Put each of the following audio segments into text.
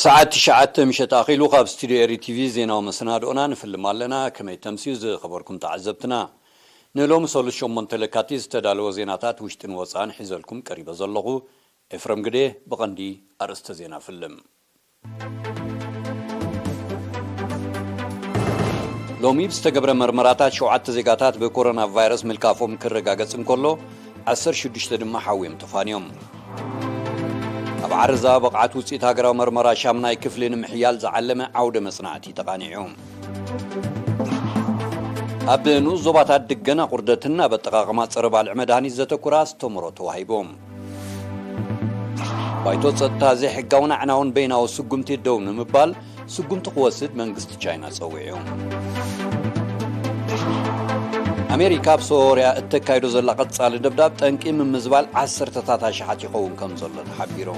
ሰዓት ትሽዓተ ምሸት ኣኺሉ ካብ ስቱድዮ ኤሪ ቲቪ ዜናዊ መሰናድኦና ንፍልም ኣለና። ከመይ ተምስዩ ዝኸበርኩም ተዓዘብትና? ንሎሚ ሰሉስ ሸሞንተ ለካቲት ዝተዳለወ ዜናታት ውሽጥን ወጻእን ሒዘልኩም ቀሪበ ዘለኹ ኤፍረም ግዴ። ብቐንዲ ኣርእስተ ዜና ፍልም። ሎሚ ብዝተገብረ መርመራታት ሸውዓተ ዜጋታት ብኮሮና ቫይረስ ምልካፎም ክረጋገጽ እንከሎ፣ ዓሰርተ ሽዱሽተ ድማ ሓውዮም ተፋንዮም። ኣብ ዓረዛ ብቕዓት ውጽኢት ሃገራዊ መርመራ ሻምናይ ክፍሊ ንምሕያል ዝዓለመ ዓውደ መጽናዕቲ ተቓኒዑ። ኣብ ንኡስ ዞባታት ድገና ቁርደትን ኣብ ኣጠቓቕማ ጸረ ባልዕ መድሃኒት ዘተኩራ ኣስተምህሮ ተዋሂቦም። ባይቶ ጸጥታ ዘይሕጋውን ኣዕናውን በይናዊ ስጉምቲ ደው ንምባል ስጉምቲ ክወስድ መንግስቲ ቻይና ጸዊዑ። ኣሜሪካ ኣብ ሶርያ እተካይዶ ዘላ ቀጻሊ ደብዳብ ጠንቂ ምምዝባል ዓሰርተታት ኣሽሓት ይኸውን ከም ዘሎ ተሓቢሩ።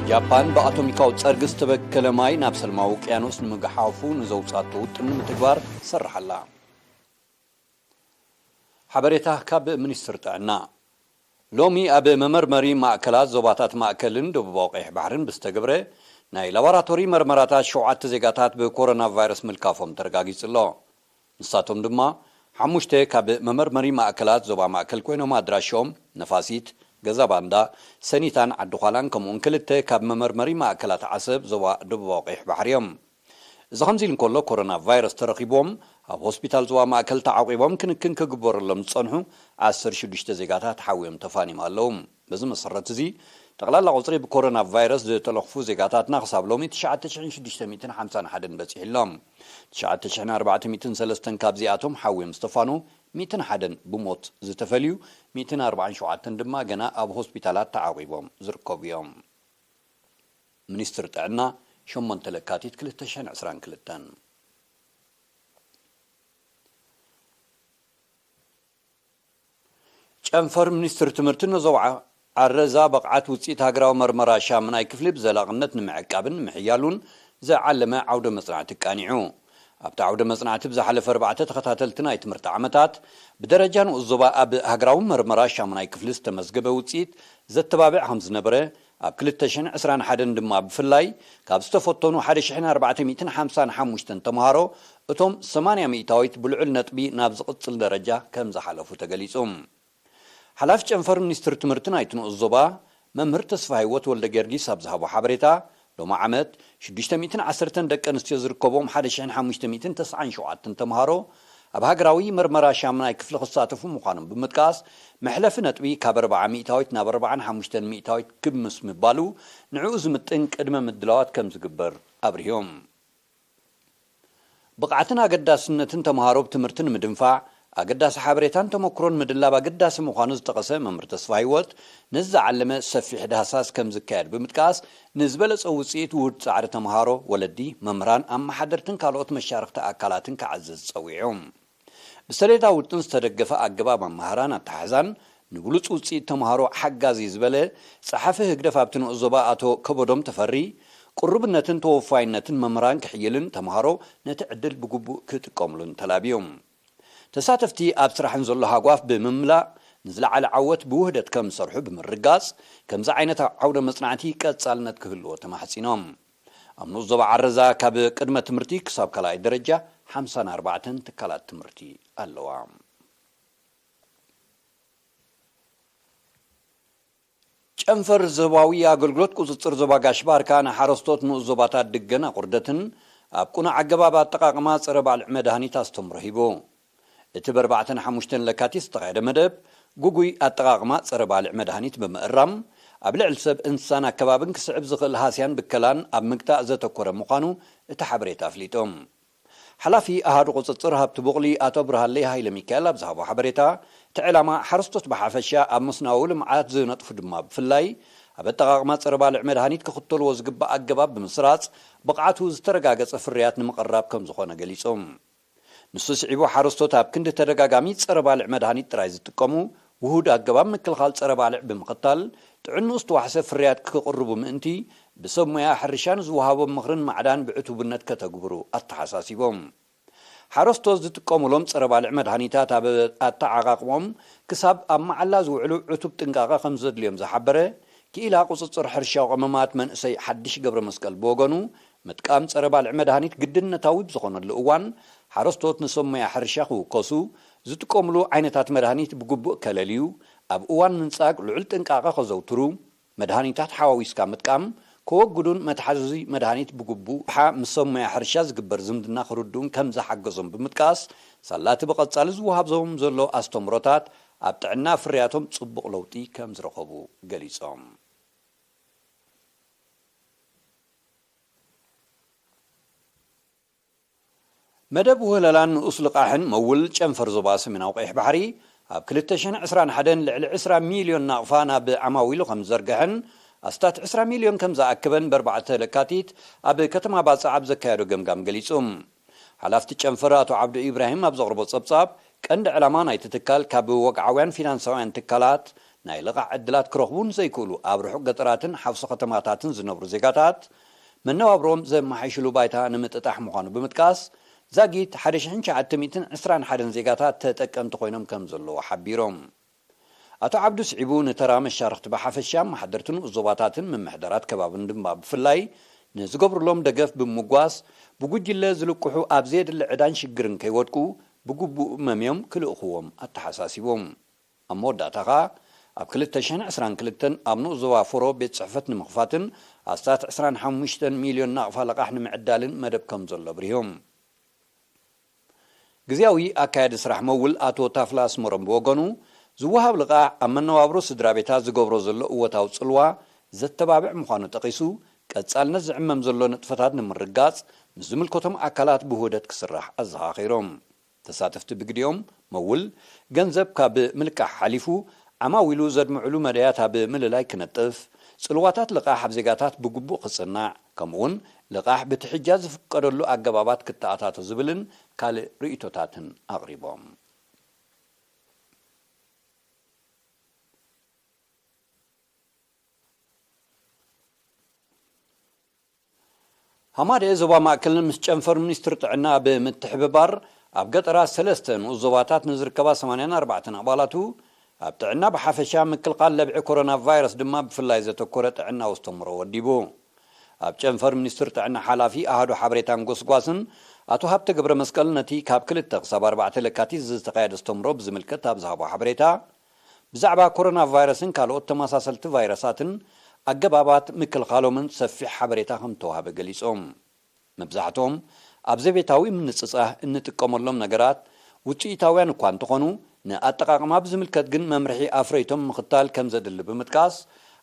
ጃፓን ብኣቶሚካዊ ጸርጊ ዝተበከለ ማይ ናብ ሰልማዊ ውቅያኖስ ንምግሓፉ ንዘውጻቶ ውጥን ንምትግባር ትሰርሕ ኣላ። ሓበሬታ ካብ ሚኒስትር ጥዕና። ሎሚ ኣብ መመርመሪ ማእከላት ዞባታት ማእከልን ደቡባዊ ቀይሕ ባሕርን ብዝተገብረ ናይ ላቦራቶሪ መርመራታት ሸውዓተ ዜጋታት ብኮሮና ቫይረስ ምልካፎም ተረጋጊጹ ኣሎ። ንሳቶም ድማ ሓሙሽተ ካብ መመርመሪ ማእከላት ዞባ ማእከል ኮይኖም ኣድራሾም ነፋሲት፣ ገዛ ባንዳ፣ ሰኒታን ዓዲ ዃላን ከምኡውን ክልተ ካብ መመርመሪ ማእከላት ዓሰብ ዞባ ደቡባዊ ቀይሕ ባሕሪ እዮም። እዚ ከምዚ ኢሉ እንከሎ፣ ኮሮና ቫይረስ ተረኺቦም ኣብ ሆስፒታል ዞባ ማእከል ተዓቂቦም ክንክን ክግበረሎም ዝጸንሑ ዓሰርተ ሽዱሽተ ዜጋታት ሓውዮም ተፋኒም ኣለዉ። በዚ መሰረት እዚ፣ ጠቕላላ ቁጽሪ ብኮሮና ቫይረስ ዝተለኽፉ ዜጋታትና ክሳብ ሎሚ ትሽዓተ ሽሕን ሽዱሽተ ሚእትን ሓምሳን ሓደን በጺሑ ኣሎ። ትሽዓተ ሽሕን ኣርባዕተ ሚእትን ሰለስተን ካብዚኣቶም ሓውዮም ዝተፋኑ፣ ሚእትን ሓደን ብሞት ዝተፈልዩ፣ ሚእትን ኣርባዓን ሸውዓተን ድማ ገና ኣብ ሆስፒታላት ተዓቂቦም ዝርከቡ እዮም። ሚኒስትር ጥዕና፣ ሸሞንተ ለካቲት ክልተ ሽሕን ዕስራን ክልተን። ጨንፈር ሚኒስትር ትምህርቲ ንዞባ ዓረዛ ብቕዓት ውፅኢት ሃገራዊ መርመራ ሻምናይ ክፍሊ ብዘላቕነት ንምዕቃብን ንምሕያሉን ዝዓለመ ዓውደ መጽናዕቲ ኣቃኒዑ። ኣብቲ ዓውደ መጽናዕቲ ብዝሓለፈ ኣርባዕተ ተኸታተልቲ ናይ ትምህርቲ ዓመታት ብደረጃ ንኡስ ዞባ ኣብ ሃገራዊ መርመራ ሻምናይ ክፍሊ ዝተመዝገበ ውፅኢት ዘተባብዕ ከም ዝነበረ፣ ኣብ ክልተ ሽሕን ዕስራን ሓደን ድማ ብፍላይ ካብ ዝተፈተኑ ሓደ ሽሕን ኣርባዕተ ሚእትን ሓምሳን ሓሙሽተን ተምሃሮ እቶም ሰማንያ ሚእታዊት ብልዑል ነጥቢ ናብ ዝቕጽል ደረጃ ከም ዝሓለፉ ተገሊጹ። ሓላፊ ጨንፈር ሚኒስትሪ ትምህርቲ ናይቲ ንኡስ ዞባ መምህር ተስፋ ህይወት ወልደ ጊዮርጊስ ኣብ ዝሃቦ ሓበሬታ፣ ሎሚ ዓመት ሽዱሽተ ሚእትን ዓሰርተን ደቂ ኣንስትዮ ዝርከቦም ሓደ ሽሕን ሓሙሽተ ሚእትን ተስዓን ሸውዓተን ተምሃሮ ኣብ ሃገራዊ መርመራ ሻምናይ ክፍሊ ክሳተፉ ምዃኖም ብምጥቃስ፣ መሕለፊ ነጥቢ ካብ ኣርብዓ ሚእታዊት ናብ ኣርብዓን ሓሙሽተን ሚእታዊት ክብ ምስ ምባሉ፣ ንዕኡ ዝምጥን ቅድመ ምድላዋት ከም ዝግበር ኣብሪሆም። ብቕዓትን ኣገዳስነትን ተምሃሮ ኣብ ትምህርቲ ንምድንፋዕ፣ ኣገዳሲ ሓበሬታን ተመክሮን ምድላብ ኣገዳሲ ምዃኑ ዝጠቐሰ መምህር ተስፋ ህይወት፣ ነዚ ዝዓለመ ሰፊሕ ዳህሳስ ከም ዝካየድ ብምጥቃስ፣ ንዝበለጸ ውጽኢት ውሁድ ጻዕሪ ተምሃሮ፣ ወለዲ፣ መምህራን፣ ኣመሓደርትን ካልኦት መሻርኽቲ ኣካላትን ክዓዝዝ ጸዊዑ። ብሰሌዳ ውጥን ዝተደገፈ ኣገባብ ኣመሃህራን ኣተሓሕዛን ንብሉጽ ውጽኢት ተምሃሮ ሓጋዚ ዝበለ ጸሓፊ ህግደፍ ኣብቲ ንኡስ ዞባ ኣቶ ከበዶም ተፈሪ፣ ቅሩብነትን ተወፋይነትን መምህራን ክሕይልን ተምሃሮ ነቲ ዕድል ብግቡእ ክጥቀምሉን ተላብዮም። ተሳተፍቲ ኣብ ስራሕን ዘሎ ሃጓፍ ብምምላእ ንዝለዓለ ዓወት ብውህደት ከም ዝሰርሑ ብምርጋጽ፣ ከምዚ ዓይነት ዓውደ መጽናዕቲ ቀጻልነት ክህልዎ ተማሕጺኖም። ኣብ ንኡስ ዞባ ዓረዛ ካብ ቅድመ ትምህርቲ ክሳብ ካልኣይ ደረጃ ሓምሳን ኣርባዕተን ትካላት ትምህርቲ ኣለዋ። ጨንፈር ዞባዊ ኣገልግሎት ቁጽጽር ዞባ ጋሽ ባርካ ንሓረስቶት ንኡስ ዞባታት ድገን ኣቑርደትን ኣብ ቅኑዕ ኣገባብ ኣጠቓቕማ ጸረ ባልዕ መድሃኒት ኣስተምህሮ ሂቡ። እቲ ብ ኣርባዕተን ሓሙሽተን ለካቲት ዝተኻየደ መደብ፣ ግጉይ ኣጠቓቕማ ጸረ ባልዕ መድሃኒት ብምእራም፣ ኣብ ልዕሊ ሰብ፣ እንስሳን ኣከባብን ክስዕብ ዝኽእል ሃስያን ብከላን ኣብ ምግታእ ዘተኮረ ምዃኑ እቲ ሓበሬታ ኣፍሊጡ። ሓላፊ ኣሃዱ ቁጽጽር ሃብቲ ቡቕሊ ኣቶ ብርሃለይ ሃይለ ሚካኤል ኣብ ዝሃቦ ሓበሬታ፣ እቲ ዕላማ ሓረስቶት ብሓፈሻ፣ ኣብ መስናዊ ልምዓት ዝነጥፉ ድማ ብፍላይ፣ ኣብ ኣጠቓቕማ ጸረ ባልዕ መድሃኒት ክኽተልዎ ዝግባእ ኣገባብ ብምስራጽ፣ ብቕዓቱ ዝተረጋገጸ ፍርያት ንምቕራብ ከም ዝኾነ ገሊጹ። ንሱ ስዒቡ፣ ሓረስቶት ኣብ ክንዲ ተደጋጋሚ ጸረ ባልዕ መድሃኒት ጥራይ ዝጥቀሙ፣ ውሁድ ኣገባብ ምክልኻል ጸረ ባልዕ ብምኽታል፣ ጥዕንኡ ዝተዋሕሰ ፍርያት ክቕርቡ ምእንቲ፣ ብሰብ ሞያ ሕርሻ ንዝወሃቦም ምኽርን ማዕዳን ብዕቱብነት ከተግብሩ ኣተሓሳሲቦም። ሓረስቶት ዝጥቀሙሎም ጸረ ባልዕ መድሃኒታት ኣብ ኣተዓቓቕሞም ክሳብ ኣብ መዓላ ዝውዕሉ ዕቱብ ጥንቃቐ ከም ዘድልዮም ዝሓበረ ክኢላ ቁፅፅር ሕርሻዊ ቀመማት መንእሰይ ሓድሽ ገብረ መስቀል ብወገኑ፣ ምጥቃም ፀረ ባልዕ መድሃኒት ግድነታዊ ብዝኾነሉ እዋን፣ ሓረስቶት ንሰብ ሞያ ሕርሻ ክውከሱ፣ ዝጥቀምሉ ዓይነታት መድሃኒት ብግቡእ ከለልዩ፣ ኣብ እዋን ምንጻግ ልዑል ጥንቃቐ ከዘውትሩ፣ መድሃኒታት ሓዋዊስካ ምጥቃም ከወግዱን መትሓዚ መድሃኒት ብግቡእ ሓ ምስ ሰብ ሞያ ሕርሻ ዝግበር ዝምድና ክርድኡን ከም ዝሓገዞም ብምጥቃስ፣ ሳላቲ ብቐጻሊ ዝወሃብ ዞም ዘሎ ኣስተምህሮታት ኣብ ጥዕና ፍርያቶም ጽቡቕ ለውጢ ከም ዝረኸቡ ገሊጾም። መደብ ውህለላን ንኡስ ልቓሕን መውል ጨንፈር ዞባ ሰሜናዊ ቀይሕ ባሕሪ ኣብ ክልተ ሽሕን ዕስራን ሓደን ልዕሊ ዕስራ ሚልዮን ናቕፋ ናብ ዓማዊሉ ከም ዝዘርግሐን ኣስታት ዕስራ ሚልዮን ከም ዝኣክበን በርባዕተ ለካቲት ኣብ ከተማ ባጽዕ ኣብ ዘካየዶ ገምጋም ገሊጹ። ሓላፍቲ ጨንፈር ኣቶ ዓብዱ ኢብራሂም ኣብ ዘቕርቦ ጸብጻብ፣ ቀንዲ ዕላማ ናይቲ ትካል ካብ ወግዓውያን ፊናንሳውያን ትካላት ናይ ልቓሕ ዕድላት ክረኽቡ ንዘይክእሉ ኣብ ርሑቕ ገጠራትን ሓውሲ ከተማታትን ዝነብሩ ዜጋታት መነባብሮም ዘመሓይሽሉ ባይታ ንምጥጣሕ ምዃኑ ብምጥቃስ፣ ዛጊት ሓደ ሽሕን ትሽዓተ ሚእትን ዕስራን ሓደን ዜጋታት ተጠቀምቲ ኮይኖም ከም ዘለዉ ሓቢሮም። ኣቶ ዓብዱ ስዒቡ፣ ንተራ መሻርኽቲ ብሓፈሻ፣ ኣመሓደርቲ ንኡስ ዞባታትን ምምሕዳራት ከባብን ድማ ብፍላይ ንዝገብሩሎም ደገፍ ብምምጓስ፣ ብጉጅለ ዝልቅሑ ኣብ ዘየድሊ ዕዳን ሽግርን ከይወድቁ ብግቡእ መምዮም ክልእኽዎም ኣተሓሳሲቦም። ኣብ መወዳእታ ኸኣ፣ ኣብ ክልተ ሽሕን ዕስራን ክልተን ኣብ ንኡስ ዞባ ፎሮ ቤት ጽሕፈት ንምኽፋትን ኣስታት ዕስራን ሓሙሽተን ሚልዮን ናቕፋ ልቓሕ ንምዕዳልን መደብ ከም ዘሎ ኣብሪሆም። ግዝያዊ ኣካያዲ ስራሕ መውል ኣቶ ታፍላ ኣስመሮም ብወገኑ፣ ዝወሃብ ልቓሕ ኣብ መነባብሮ ስድራ ቤታት ዝገብሮ ዘሎ እወታዊ ጽልዋ ዘተባብዕ ምዃኑ ጠቒሱ፣ ቀጻልነት ዝዕመም ዘሎ ንጥፈታት ንምርጋጽ ምስ ዝምልከቶም ኣካላት ብውህደት ክስራሕ ኣዘኻኺሮም። ተሳተፍቲ ብግዲኦም፣ መውል ገንዘብ ካብ ምልቃሕ ሓሊፉ ዓማዊሉ ዘድምዕሉ መዳያት ኣብ ምልላይ ክነጥፍ፣ ጽልዋታት ልቓሕ ኣብ ዜጋታት ብግቡእ ክጽናዕ፣ ከምኡውን ልቓሕ ብትሕጃ ዝፍቀደሉ ኣገባባት ክተኣታቶ ዝብልን ካልእ ርእይቶታትን ኣቕሪቦም። ሃማደ ዞባ ማእከልን ምስ ጨንፈር ሚኒስትሪ ጥዕና ብምትሕብባር፣ ኣብ ገጠራት ሰለስተ ንኡስ ዞባታት ንዝርከባ ሰማንያን ኣርባዕተን ኣባላቱ፣ ኣብ ጥዕና ብሓፈሻ፣ ምክልኻል ለብዒ ኮሮና ቫይረስ ድማ ብፍላይ ዘተኮረ ጥዕናዊ ኣስተምህሮ ወዲቡ። ኣብ ጨንፈር ሚኒስትሪ ጥዕና ሓላፊ ኣሃዱ ሓበሬታን ጎስጓስን ኣቶ ሃብተ ገብረ መስቀል፣ ነቲ ካብ ክልተ ክሳብ ኣርባዕተ ለካቲት ዝተኻየደ ኣስተምህሮ ብዝምልከት ኣብ ዝሃቦ ሓበሬታ፣ ብዛዕባ ኮሮና ቫይረስን ካልኦት ተመሳሰልቲ ቫይረሳትን ኣገባባት ምክልኻሎምን ሰፊሕ ሓበሬታ ከም ተዋህበ ገሊጾም። መብዛሕትኦም ኣብ ዘቤታዊ ምንጽጻህ እንጥቀመሎም ነገራት ውጽኢታውያን እኳ እንተኾኑ፣ ንኣጠቓቕማ ብዝምልከት ግን መምርሒ ኣፍረይቶም ምኽታል ከም ዘድሊ ብምጥቃስ፣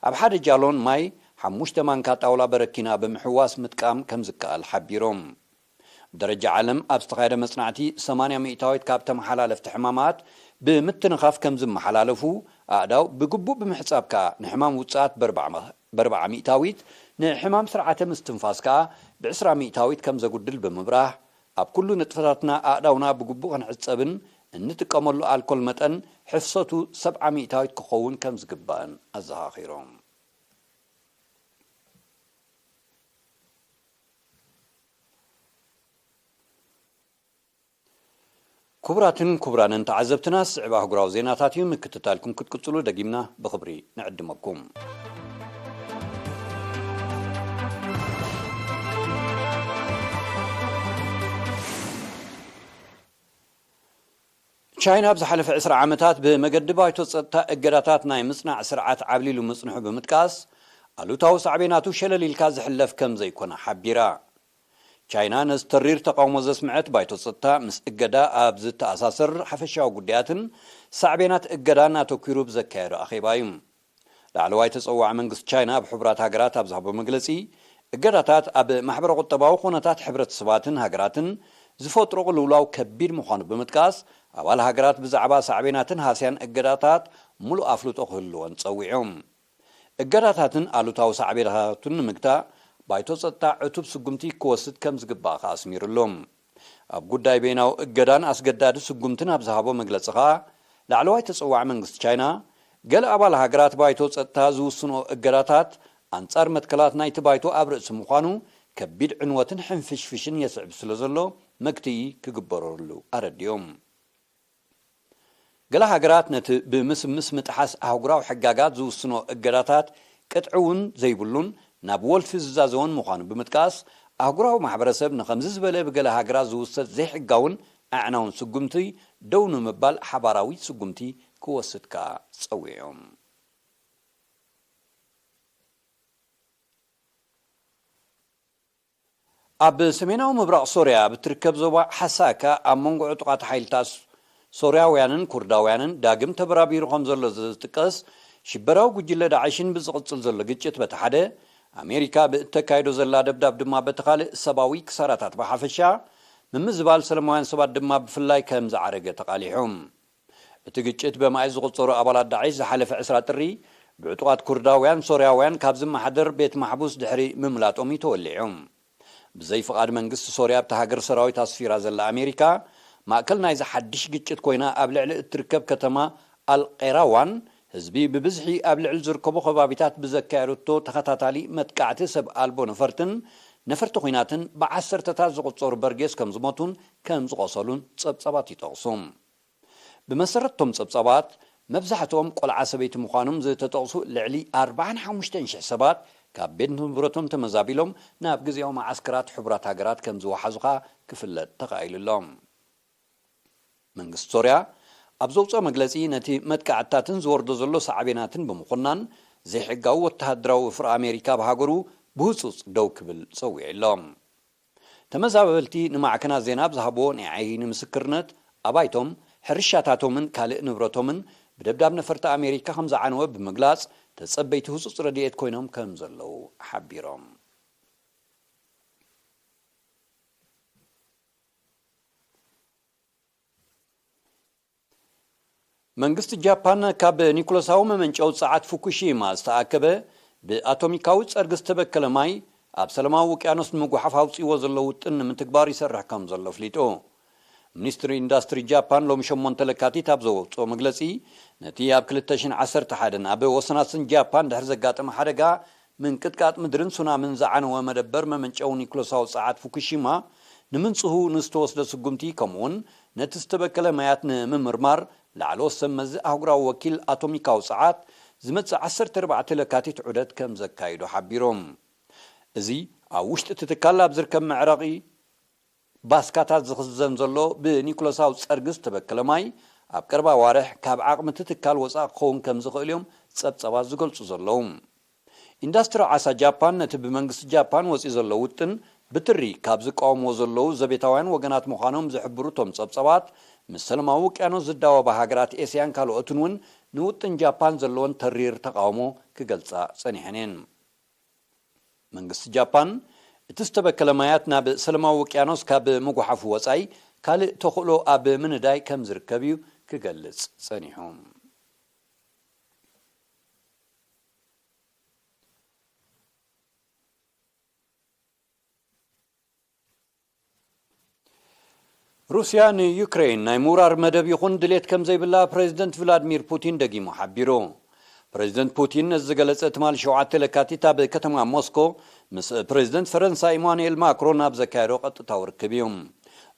ኣብ ሓደ ጃሎን ማይ ሓሙሽተ ማንካ ጣውላ በረኪና ብምሕዋስ ምጥቃም ከም ዝከኣል ሓቢሮም። ብደረጃ ዓለም ኣብ ዝተኻየደ መጽናዕቲ፣ ሰማንያ ሚእታዊት ካብ ተመሓላለፍቲ ሕማማት ብምትንኻፍ ከም ዝመሓላለፉ፣ ኣእዳው ብግቡእ ብምሕጻብ ከኣ ንሕማም ውጽኣት በርባዕ መ-፣ በርባዓ ሚእታዊት፣ ንሕማም ስርዓተ ምስትንፋስ ከኣ ብዕስራ ሚእታዊት ከም ዘጉድል ብምብራህ፣ ኣብ ኩሉ ንጥፈታትና ኣእዳውና ብግቡእ ክንሕጸብን እንጥቀመሉ ኣልኮል መጠን ሕፍሰቱ ሰብዓ ሚእታዊት ክኸውን ከም ዝግባእን ኣዘኻኺሮም። ክቡራትን ክቡራንን ተዓዘብትና፣ ዝስዕብ ኣህጉራዊ ዜናታት እዩ። ምክትታልኩም ክትቅጽሉ ደጊምና ብኽብሪ ንዕድመኩም። ቻይና ኣብ ዝሓለፈ ዕስራ ዓመታት ብመገዲ ባይቶ ጸጥታ እገዳታት ናይ ምጽናዕ ስርዓት ዓብሊሉ ምጽንሑ ብምጥቃስ፣ ኣሉታዊ ሳዕቤናቱ ሸለል ኢልካ ዝሕለፍ ከም ዘይኮነ ሓቢራ። ቻይና ነዚ ተሪር ተቓውሞ ዘስምዐት ባይቶ ጸጥታ ምስ እገዳ ኣብ ዝተኣሳሰር ሓፈሻዊ ጉዳያትን ሳዕቤናት እገዳን ኣተኲሩ ብዘካየዶ ኣኼባ እዩ። ላዕለዋይ ተጸዋዒ መንግስቲ ቻይና ኣብ ሕቡራት ሃገራት ኣብ ዝሃቦ መግለጺ፣ እገዳታት ኣብ ማሕበረ ቁጠባዊ ኩነታት ሕብረተሰባትን ሃገራትን ዝፈጥሮ ቅልውላው ከቢድ ምዃኑ ብምጥቃስ፣ ኣባል ሃገራት ብዛዕባ ሳዕቤናትን ሃስያን እገዳታት ምሉእ ኣፍልጦ ክህልወን ጸዊዖም። እገዳታትን ኣሉታዊ ሳዕቤናታቱን ንምግታእ፣ ባይቶ ጸጥታ ዕቱብ ስጉምቲ ክወስድ ከም ዝግባእ ከኣ ኣስሚሩሎም። ኣብ ጉዳይ በይናዊ እገዳን ኣስገዳዲ ስጉምትን ኣብ ዝሃቦ መግለጺ ከኣ፣ ላዕለዋይ ተጸዋዒ መንግስቲ ቻይና፣ ገለ ኣባል ሃገራት ባይቶ ጸጥታ ዝውስንኦ እገዳታት ኣንጻር መትከላት ናይቲ ባይቶ ኣብ ርእሲ ምዃኑ፣ ከቢድ ዕንወትን ሕንፍሽፍሽን የስዕብ ስለ ዘሎ፣ መግትኢ ክግበረሉ ኣረዲኦም። ገለ ሃገራት ነቲ ብምስምስ ምጥሓስ ኣህጉራዊ ሕጋጋት ዝውስኖ እገዳታት ቅጥዒ እውን ዘይብሉን ናብ ወልፊ ዝዛዘወን ምዃኑ ብምጥቃስ፣ ኣህጉራዊ ማሕበረሰብ ንኸምዚ ዝበለ ብገለ ሃገራት ዝውሰድ ዘይሕጋውን ኣዕናውን ስጉምቲ ደው ንምባል ሓባራዊ ስጉምቲ ክወስድ ከኣ ጸዊዑ። ኣብ ሰሜናዊ ምብራቕ ሶርያ ኣብ እትርከብ ዞባ ሓሳካ ኣብ መንጎ ዕጡቓት ሓይልታት ሶርያውያንን ኩርዳውያንን ዳግም ተበራቢሩ ከም ዘሎ ዝጥቀስ ሽበራዊ ጉጅለ ዳዕሽን ብዝቕጽል ዘሎ ግጭት በቲ ሓደ፣ ኣሜሪካ ብእተካይዶ ዘላ ደብዳብ ድማ በቲ ካልእ ሰብኣዊ ክሳራታት ብሓፈሻ፣ ምምዝባል ሰለማውያን ሰባት ድማ ብፍላይ ከም ዝዓረገ ተቓሊሑ። እቲ ግጭት በማእት ዝቑጸሩ ኣባላት ዳዕሽ ዝሓለፈ ዕስራ ጥሪ ብዕጡቓት ኩርዳውያን ሶርያውያን ካብ ዝመሓደር ቤት ማሕቡስ ድሕሪ ምምላጦም እዩ ተወሊዑ። ብዘይ ፍቓድ መንግስቲ ሶርያ ኣብታ ሃገር ሰራዊት ኣስፊራ ዘላ ኣሜሪካ፣ ማእከል ናይዚ ሓድሽ ግጭት ኮይና ኣብ ልዕሊ እትርከብ ከተማ ኣልቄራዋን ህዝቢ ብብዝሒ ኣብ ልዕሊ ዝርከቡ ከባቢታት ብዘካየደቶ ተኸታታሊ መጥቃዕቲ ሰብ ኣልቦ ነፈርትን ነፈርቲ ኲናትን ብዓሰርተታት ዝቑጸሩ በርጌስ ከም ዝሞቱን ከም ዝቖሰሉን ጸብጻባት ይጠቕሱ። ብመሰረት እቶም ጸብጻባት፣ መብዛሕትኦም ቆልዓ ሰበይቲ ምዃኖም ዝተጠቕሱ ልዕሊ ኣርባዓን ሓሙሽተን ሽሕ ሰባት ካብ ቤት ንብረቶም ተመዛቢሎም ናብ ግዜያዊ መዓስከራት ሕቡራት ሃገራት ከም ዝወሓዙ ከኣ ክፍለጥ ተኻኢሉ ኣሎ። መንግስቲ ሶርያ ኣብ ዘውፅኦ መግለጺ፣ ነቲ መጥቃዕትታትን ዝወርዶ ዘሎ ሳዕቤናትን ብምኹናን፣ ዘይሕጋዊ ወተሃደራዊ ወፍሪ ኣሜሪካ ኣብ ሃገሩ ብህጹጽ ደው ክብል ጸዊዑ ኣሎ። ተመዛበልቲ ንማዕከናት ዜና ኣብ ዝሃብዎ ናይ ዓይኒ ምስክርነት፣ ኣባይቶም፣ ሕርሻታቶምን ካልእ ንብረቶምን ብደብዳብ ነፈርቲ ኣሜሪካ ከም ዝዓነወ ብምግላጽ፣ ተጸበይቲ ህጹጽ ረድኤት ኮይኖም ከም ዘለዉ ሓቢሮም። መንግስቲ ጃፓን ካብ ኒኩለሳዊ መመንጨዊ ጸዓት ፉኩሺማ ዝተኣከበ ብኣቶሚካዊ ጸርጊ ዝተበከለ ማይ ኣብ ሰላማዊ ውቅያኖስ ንምጉሓፍ ኣውጺእዎ ዘሎ ውጥን ንምትግባር ይሰርሕ ከም ዘሎ ኣፍሊጡ። ሚኒስትሪ ኢንዳስትሪ ጃፓን ሎሚ ሸሞንተ ለካቲት ኣብ ዘውጽኦ መግለጺ፣ ነቲ ኣብ ክልተ ሽሕን ዓሰርተ ሓደን ኣብ ወሰናስን ጃፓን ድሕሪ ዘጋጠመ ሓደጋ ምንቅጥቃጥ ምድርን ሱናምን ዝዓነወ መደበር መመንጨዊ ኒኩለሳዊ ጸዓት ፉኩሺማ ንምንጽሁ ንዝተወስደ ስጉምቲ፣ ከምኡውን ነቲ ዝተበከለ ማያት ንምምርማር ላዕለዎት ሰብ መዚ ኣህጉራዊ ወኪል ኣቶሚካዊ ጸዓት ዝመጽእ ዓሰርተ ኣርባዕተ ለካቲት ዑደት ከም ዘካይዱ ሓቢሮም። እዚ ኣብ ውሽጢ እቲ ትካል ኣብ ዝርከብ መዕረቒ ባስካታት ዝኽዘን ዘሎ ብኒኩለሳዊ ጸርጊ ዝተበከለ ማይ፣ ኣብ ቀረባ ኣዋርሕ ካብ ዓቕሚ እቲ ትካል ወጻኢ ክኸውን ከም ዝኽእል እዮም ጸብጻባት ዝገልጹ ዘለዉ። ኢንዳስትሪ ዓሳ ጃፓን ነቲ ብመንግስቲ ጃፓን ወጺኡ ዘሎ ውጥን ብትሪ ካብ ዝቃወምዎ ዘለዉ ዘቤታውያን ወገናት ምዃኖም ዝሕብሩ እቶም ጸብጻባት፣ ምስ ሰላማዊ ውቅያኖስ ዝዳወባ ሃገራት ኤስያን ካልኦትን እውን ንውጥን ጃፓን ዘለወን ተሪር ተቃውሞ ክገልጻ ጸኒሐን እየን። መንግስቲ ጃፓን፣ እቲ ዝተበከለ ማያት ናብ ሰላማዊ ውቅያኖስ ካብ ምጉሓፉ ወጻኢ ካልእ ተኽእሎ ኣብ ምንዳይ ከም ዝርከብ እዩ ክገልጽ ጸኒሑ። ሩስያ ንዩክሬን ናይ ምውራር መደብ ይኹን ድሌት ከም ዘይብላ ፕሬዚደንት ቭላድሚር ፑቲን ደጊሙ ሓቢሩ። ፕሬዚደንት ፑቲን ነዚ ዝገለጸ ትማሊ ሸውዓተ ለካቲት ኣብ ከተማ ሞስኮ ምስ ፕሬዚደንት ፈረንሳ ኢማኑኤል ማክሮን ኣብ ዘካየዶ ቀጥታዊ ርክብ እዩ።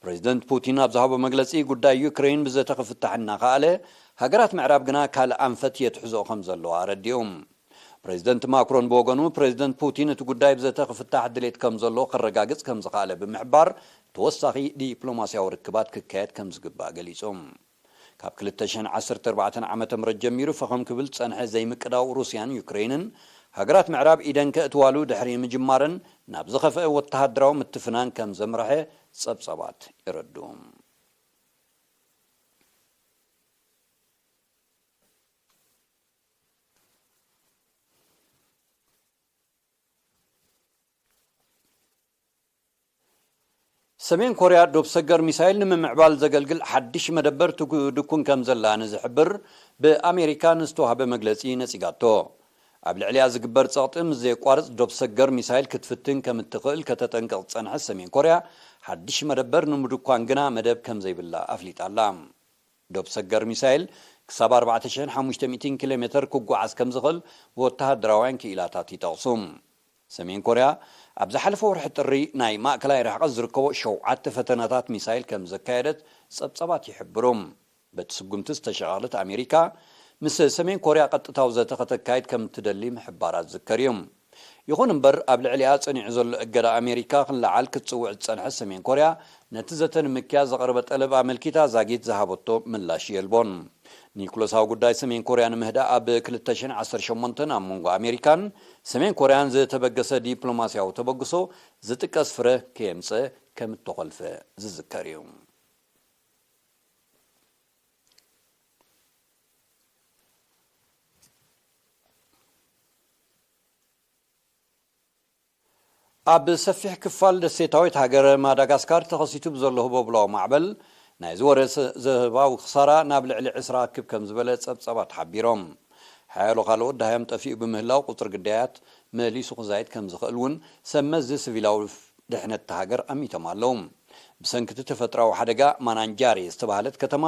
ፕሬዚደንት ፑቲን ኣብ ዝሃቦ መግለጺ፣ ጉዳይ ዩክሬን ብዘተ ክፍታሕ እናኸኣለ፣ ሃገራት ምዕራብ ግና ካልእ ኣንፈት የትሕዝኦ ከም ዘለዋ ኣረዲኡ። ፕሬዚደንት ማክሮን ብወገኑ፣ ፕሬዚደንት ፑቲን እቲ ጉዳይ ብዘተ ክፍታሕ ድሌት ከም ዘሎ ከረጋግጽ ከም ዝኸኣለ ብምሕባር፣ ተወሳኺ ዲፕሎማስያዊ ርክባት ክካየድ ከም ዝግባእ ገሊጹ። ካብ ክልተ ሽሕን ዓሰርተ ኣርባዕተን ዓመተ ምህረት ጀሚሩ ፈኸም ክብል ዝጸንሐ ዘይምቅዳው ሩስያን ዩክሬንን፣ ሃገራት ምዕራብ ኢደን ከእትዋሉ ድሕሪ ምጅማረን፣ ናብ ዝኸፍአ ወተሃደራዊ ምትፍናን ከም ዘምርሐ ጸብጻባት የረድኡ። ሰሜን ኮርያ ዶብ ሰገር ሚሳይል ንምምዕባል ዘገልግል ሓድሽ መደበር ትጉ-፣ ድኩን ከም ዘላ ንዝሕብር ብኣሜሪካ ንዝተዋህበ መግለጺ ነጺጋቶ። ኣብ ልዕሊኣ ዝግበር ጸቕጢ ምስ ዘየቋርጽ ዶብ ሰገር ሚሳይል ክትፍትን ከም እትኽእል ከተጠንቅቕ ዝጸንሐት ሰሜን ኮርያ፣ ሓድሽ መደበር ንምድኳን ግና መደብ ከም ዘይብላ ኣፍሊጣ ኣላ። ዶብ ሰገር ሚሳይል ክሳብ ኣርባዕተ ሽሕን ሓሙሽተ ሚእትን ኪሎ ሜተር ክጓዓዝ ከም ዝኽእል ወተሃደራውያን ክኢላታት ይጠቕሱ። ሰሜን ኮርያ ኣብ ዝሓለፈ ወርሒ ጥሪ ናይ ማእከላይ ርሕቀት ዝርከቦ ሸውዓተ ፈተነታት ሚሳይል ከም ዘካየደት ጸብጻባት ይሕብሩ። በቲ ስጉምቲ ዝተሸቓቕለት ኣሜሪካ፣ ምስ ሰሜን ኮርያ ቀጥታዊ ዘተ ከተካይድ ከም እትደሊ ምሕባራ ዝዝከር እዩ። ይኹን እምበር፣ ኣብ ልዕሊኣ ጸኒዑ ዘሎ እገዳ ኣሜሪካ ክንለዓል ክትጽውዕ ዝጸንሐት ሰሜን ኮርያ፣ ነቲ ዘተ ንምክያድ ዘቕረበ ጠለብ ኣመልኪታ ዛጊት ዝሃበቶ ምላሽ የልቦን። ኒኩለሳዊ ጉዳይ ሰሜን ኮርያ ንምህዳእ ኣብ ክልተ ሽሕን ዓሰርተ ሸሞንተን ኣብ መንጎ ኣሜሪካን ሰሜን ኮርያን ዝተበገሰ ዲፕሎማስያዊ ተበግሶ ዝጥቀስ ፍረ ከየምጸ ከም እተኾልፈ ዝዝከር እዩ። ኣብ ሰፊሕ ክፋል ደሴታዊት ሃገር ማዳጋስካር ተኸሲቱ ብዘሎ ህቦብላዊ ማዕበል፣ ናይዚ ወረ ዘ-፣ ዘህባዊ ክሳራ ናብ ልዕሊ ዕስራ ክብ ከም ዝበለ ጸብጻባት ሓቢሮም። ሓያሎ ካልኦት ደሃዮም ጠፊኡ ብምህላው፣ ቁጽሪ ግዳያት መሊሱ ክዛይድ ከም ዝኽእል እውን ሰብ መዚ ሲቪላዊ ድሕነት እታ ሃገር ኣሚቶም ኣለዉ። ብሰንኪ እቲ ተፈጥሮኣዊ ሓደጋ፣ ማናንጃሪ ዝተባህለት ከተማ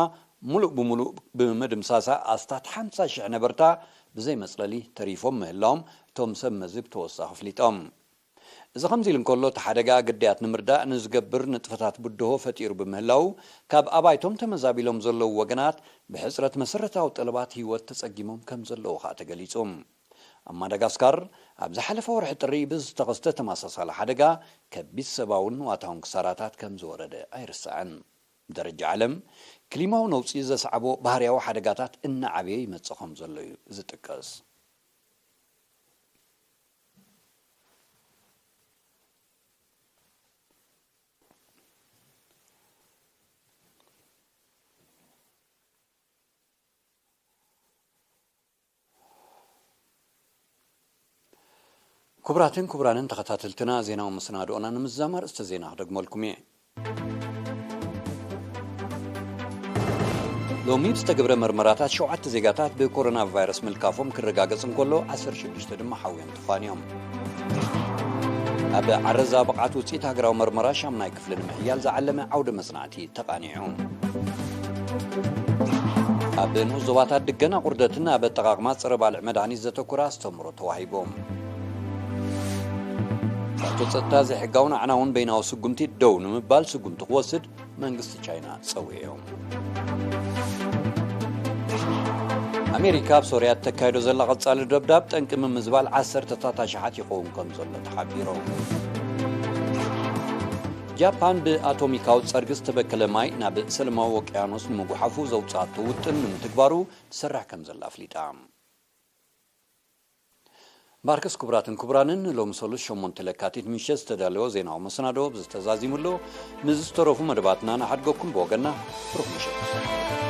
ሙሉእ ብሙሉእ ብምድምሳሳ፣ ኣስታት ሓምሳ ሽሕ ነበርታ ብዘይ መጽለሊ ተሪፎም ምህላዎም እቶም ሰብ መዚ ብተወሳኺ ኣፍሊጦም። እዚ ከምዚ ኢሉ እንከሎ፣ እቲ ሓደጋ ግዳያት ንምርዳእ ንዝገብር ንጥፈታት ብድሆ ፈጢሩ ብምህላው፣ ካብ ኣባይቶም ተመዛቢሎም ዘለዉ ወገናት ብሕጽረት መሰረታዊ ጠለባት ህይወት ተጸጊሞም ከም ዘለዉ ኸኣ ተገሊጹ። ኣብ ማዳጋስካር፣ ኣብ ዝሓለፈ ወርሒ ጥሪ ብዝተኸስተ ተመሳሳሊ ሓደጋ፣ ከቢድ ሰብኣውን ንዋታውን ክሳራታት ከም ዝወረደ ኣይርሳዕን። ብደረጃ ዓለም፣ ክሊማዊ ነውጺ ዘስዓቦ ባህርያዊ ሓደጋታት እናዓበየ ይመጽእ ከም ዘሎ እዩ ዝጥቀስ። ክቡራትን ክቡራንን ተኸታተልትና፣ ዜናዊ መሰናድኦና ንምዝዛም ኣርእስተ ዜና ክደግመልኩም እየ። ሎሚ ብዝተገብረ መርመራታት፣ ሸውዓተ ዜጋታት ብኮሮና ቫይረስ ምልካፎም ክረጋገጽ እንከሎ፣ ዓሰርተ ሽዱሽተ ድማ ሓውዮም ተፋንዮም። ኣብ ዓረዛ ብቕዓት ውጽኢት ሃገራዊ መርመራ ሻምናይ ክፍሊ ንምሕያል ዝዓለመ ዓውደ መጽናዕቲ ተቓኒዑ። ኣብ ንኡስ ዞባታት ድገና ቁርደትን ኣብ ኣጠቓቕማ ጸረ ባልዕ መድሃኒት ዘተኮረ ኣስተምህሮ ተዋሂቡ። ሕቶ ጸጥታ ዘይሕጋውን ኣዕናውን በይናዊ ስጉምቲ ደው ንምባል ስጉምቲ ክወስድ መንግስቲ ቻይና ጸዊዑ። ኣሜሪካ ኣብ ሶርያ እተካይዶ ዘላ ቀጻሊ ደብዳብ ጠንቂ ምምዝባል ዓሰርተታት ኣሽሓት ይኸውን ከም ዘሎ ተሓቢሩ። ጃፓን ብኣቶሚካዊ ጸርጊ ዝተበከለ ማይ ናብ ሰላማዊ ውቅያኖስ ንምጉሓፉ ዘውጽኣቶ ውጥን ንምትግባሩ ትሰርሕ ከም ዘላ ኣፍሊጣ። ባርከስ ክቡራትን ክቡራንን፣ ሎሚ ሰሉስ ሸሞንተ ለካቲት ምሸት ዝተዳለወ ዜናዊ መሰናዶ ብዝተዛዚሙ ኣሎ። ምስ ዝተረፉ መደባትና ንሓድገኩም ብወገንና ብሩኽ ምሸት።